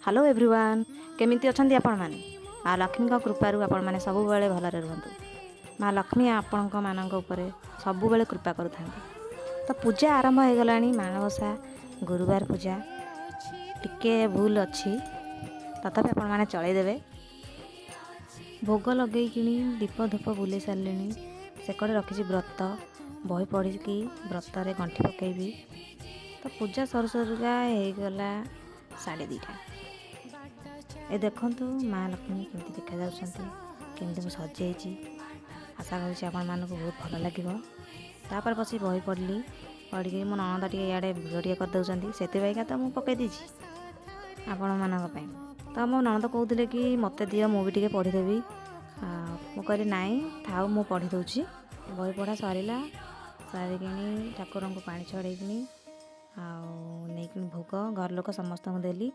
Hello everyone, କେମିତି ଅଛନ୍ତି ଆପଣମାନେ? ମା ଲକ୍ଷ୍ମୀଙ୍କ କୃପାରୁ ଆପଣମାନେ ସବୁବେଳେ ଭଲରେ ରୁହନ୍ତୁ। ମା ଲକ୍ଷ୍ମୀ ଆପଣଙ୍କ ମାନଙ୍କ ଉପରେ ସବୁବେଳେ କୃପା କରୁଥାନ୍ତି। ତ ପୂଜା ଆରମ୍ଭ ହେଇଗଲାଣି। ମାଣବସା ଗୁରୁବାର ପୂଜା ଟିକେ ଭୁଲ ଅଛି, ତଥାପି ଆପଣମାନେ ଚଳେଇଦେବେ। ଭୋଗ ଲଗେଇକିଣି ଦୀପ ଧୂପ ବୁଲେଇ ସାରିଲିଣି। ସେକଡ଼େ ରଖିଛି ବ୍ରତ ବହି, ପଢ଼ିକି ବ୍ରତରେ ଗଣ୍ଠି ପକାଇବି। ତ ପୂଜା ସରୁ ସରୁକା ହେଇଗଲା 2:30। ଏ ଦେଖନ୍ତୁ ମା ଲକ୍ଷ୍ମୀ କେମିତି ଦେଖାଯାଉଛନ୍ତି, କେମିତି ମୁଁ ସଜେଇଛି। ଆଶା କରୁଛି ଆପଣମାନଙ୍କୁ ବହୁତ ଭଲ ଲାଗିବ। ତାପରେ ବସି ବହି ପଢ଼ିଲି। ପଢ଼ିକି ମୋ ନଣନ୍ଦ ଟିକେ ଇଆଡ଼େ ଭିଡ଼ିଓ ଟିକେ କରିଦେଉଛନ୍ତି, ସେଥିପାଇଁକା ତ ମୁଁ ପକାଇ ଦେଇଛି ଆପଣମାନଙ୍କ ପାଇଁ। ତ ମୋ ନଣନ୍ଦ କହୁଥିଲେ କି ମୋତେ ଦିଅ, ମୁଁ ବି ଟିକେ ପଢ଼ିଦେବି। ମୁଁ କହିଲି ନାଇଁ ଥାଉ, ମୁଁ ପଢ଼ି ଦେଉଛି। ବହି ପଢ଼ା ସରିଲା। ସାରିକିଣି ଠାକୁରଙ୍କୁ ପାଣି ଛଡ଼େଇକିଣି ଆଉ ନେଇକିଣି ଭୋଗ ଘର ଲୋକ ସମସ୍ତଙ୍କୁ ଦେଲି।